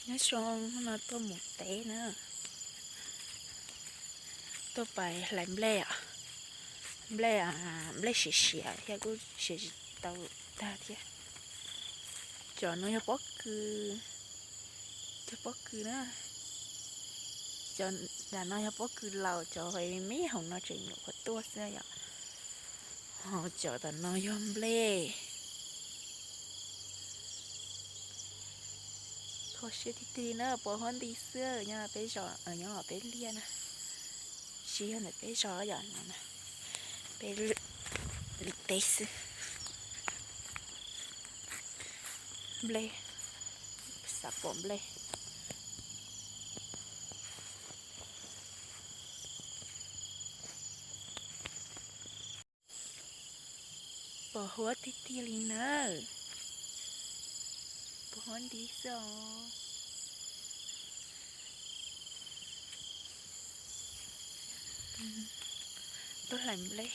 Nyob zoo, no tuaj mus teb na, tuaj pais hlais nplej os. Nplej, nplej siav siav thiab kuj siav tsis tau tag thiab. Cov no yog pob kws, cov pob kws na, cov no yog pob kws laus, cov me hauv no tseem nyuam qhuav tuaj xwb yom. Ho cov tom no yog nplej. Kho siab tiag tiag li na, pos huab nti xwb, nyob peb zos, nyob peb liaj na, tsis yog ntawm peb zos yom, no peb li teb xwb. Nplej, xav pom nplej. Pos huab tiag tiag li na, pos huab nti xwb os. Tuaj hlais nplej.